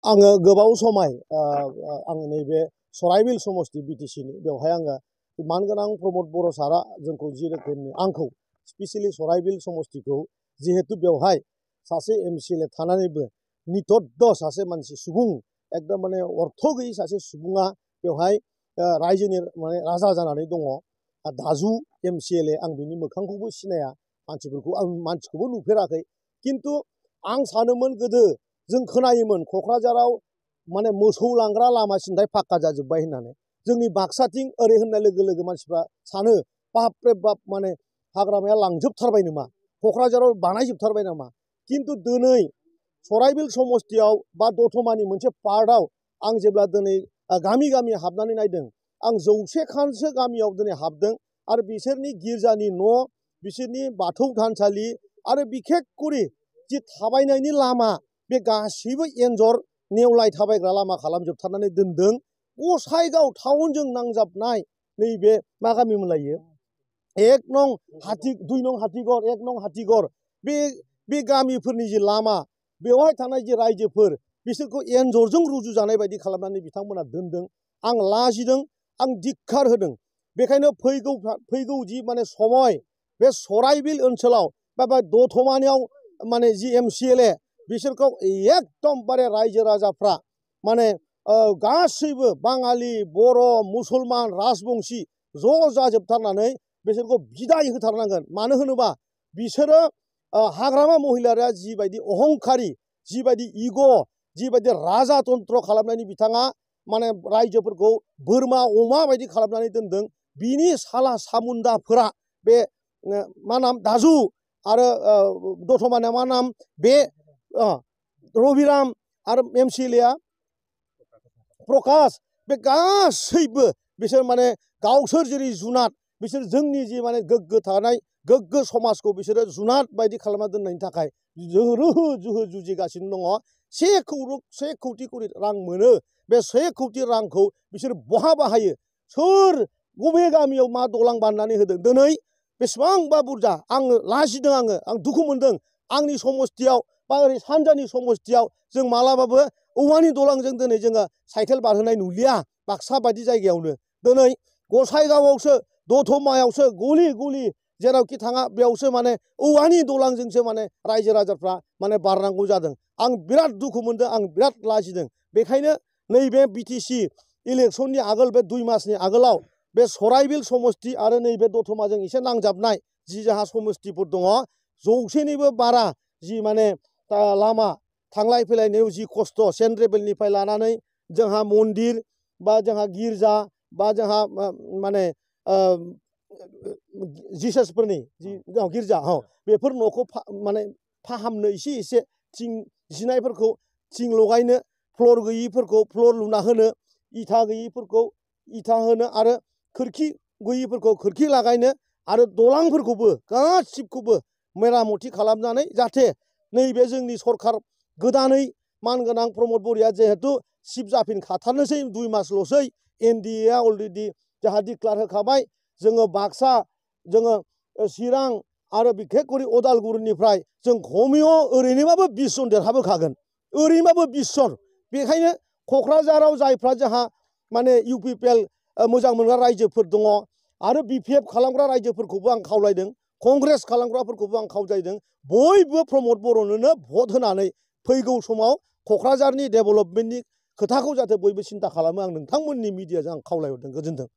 आङो गोबाव समाय आङो नैबे सराइबिल समस्ति बिटिसिनि बेवहाय आङो मानगोनां प्रमद बर' सारा जोंखौ जि रोखोमनि आंखौ स्पेसियेलि सराइबिल समस्तिखौ जिहेतु बेवहाय सासे एमसिएलए थानानैबो नितद्द सासे मानसि सुबुं एकदम माने अर्थ गैयै सासे सुबुङा बेवहाय रायजोनि माने राजा जानानै दङ। दाजु एमसिएलए आं बिनि मोखांखौबो सिनाया, मानसिखौबो नुफेराखै, खिन्थु आं सानोमोन गोदो जों खोनायोमोन क'क्राझाराव माने मोसौ लांग्रा लामा सिन्थाय फाक्का जाजोब्बाय होननानै। जोंनि बाक्साथिं ओरै होननाय लोगो लोगो मानसिफ्रा सानो बाप रे बाप माने हाग्रामाया लांजोबथारबाय नामा, क'क्राझाराव बानायजोबथारबाय नामा। खिन्थु दिनै सराइबिल समस्तियाव बा दतमानि मोनसे पार्टआव आं जेब्ला दिनै गामि गामि हाबनानै नायदों, आं 100 खानसो गामियाव दिनै हाबदों आरो बिसोरनि गिर्जानि न', बिसोरनि बाथौ थानसालि आरो बिखेखकरि जि थाबायनायनि लामा बे गासैबो एन्जर नेवलाय थाबायग्रा लामा खालामजोबथारनानै दोनदों। गसाइगाव टाउनजों नांजाबनाय नैबे मा गामिमोनलाय इयो? 1 नं 2 नं हाथिगर 1 नं हाथिगर बे गामिफोरनि जि लामा, बेवहाय थानाय जि रायजोफोर बिसोरखौ एन्जरजों रुजुजानाय बायदि खालामनानै बिथांमोना दोनदों। आं लाजिदों, आं धिक्कार होदों। बेखायनो फैगौ जि माने समय बे सराइबिल ओनसोलाव बा दतमानियाव माने जि एमसिएलए बिसोरखौ एकदमबारे रायजो राजाफ्रा माने गासैबो बाङालि, बर', मुसलमान, राजबंसि ज' जाजोबथारनानै बिसोरखौ बिदाय होथारनांगोन। मानो होनोबा बिसोरो हाग्रामा महिलारिया जिबायदि अहंखारि, जिबायदि इग', जिबायदि राजातन्त्र खालामनायनि बिथाङा माने रायजोफोरखौ बोरमा अमा बायदि खालामनानै दोनदों, बिनि साला सामुन्दाफोरा बे मा नाम दाजु आरो दतमानिया मा नाम बे रबिराम आरो एमसिएलएआ प्रकाश, बे गासैबो बिसोर माने गावसोर जेरै जुनाद, बिसोर जोंनि जि माने गोग्गो थानाय गोग्गो समाजखौ बिसोरो जुनाद बायदि खालामना दोननायनि थाखाय जोहो जुहो जुजिगासिनो दङ। 1 कौटि रां मोनो, बे 1 कौटि रांखौ बिसोर बहा बाहायो? सोर बबे गामियाव मा दलां बानायनानै होदों? दिनै बेसेबांबा बुरजा आं लाजिदों, आं दुखु मोनदों। आंनि समस्तियाव बा ओरै सानजानि समस्तियाव जों मालाबाबो औवानि दलांजों दिनै जोङो साइकेल बारहोनाय नुलिया। बाक्सा बायदि जायगायावनो दिनै गसाइगावआवसो, दतमायावसो गलि गलि जेरावखि थाङा बेयावसो माने औवानि दलांजोंसो माने रायजो राजाफ्रा माने बारनांगौ जादों। आं बिराद दुखु मोनदों, आं बिराद लाजिदों। बेखायनो नैबे बिटिसि इलेक्सननि आगोल, बे 2 मासनि आगोलाव बे सराइबिल समस्ति आरो नैबे दतमाजों एसे नांजाबनाय जि जाहा समस्तिफोर दङ, 100निबो बारा जि माने लामा थांलाय फैलायनायाव जि खस्थ, सेन्ट्रेबेलनिफ्राय लानानै जोंहा मन्दिर बा जोंहा गिर्जा बा जोंहा माने जिसासफोरनि जि गिर्जा, बेफोर न'खौ माने फाहामनो एसे थिं जिनायफोरखौ थिं लगायनो, फ्लर गैयिफोरखौ फ्लर लुना होनो, इथा गैयिफोरखौ इथा होनो आरो खोरखि गैयिफोरखौ खोरखि लागायनो आरो दलांफोरखौबो गासिबखौबो मेरामति खालामनानै जाहाथे नैबे जोंनि सरखार गोदानै मानगोनां प्रमद बर'आ जिहेतु चिफ जाफिनखाथारनोसै 2 मासल'सै, एनडिएआ अलरेडि जोंहा डिक्लार होखाबाय। जोङो बाक्सा, जोङो चिरां आरो बिखेखकरि अदालगुरिनिफ्राय जों खमैयाव ओरैनोबाबो 20 जन देरहाबोखागोन, ओरैनोबाबो 20 जन। बेखायनो क'क्राझाराव जायफ्रा जोंहा माने इउपिपिएल मोजां मोनग्रा रायजोफोर दङ आरो बिपिएफ खालामग्रा रायजोफोरखौबो आं खावलायदों, कंग्रेस खालामग्राफोरखौबो आं खावलायदों, बयबो प्रमद बर'नोनो भट होनानै फैगौ समाव क'क्राझारनि डेभेलपमेन्टनि खोथाखौ जाहाथे बयबो सिन्था खालामो। आं नोंथांमोननि मिडियाजों आं खावलायहरदों। गोजोन्थों।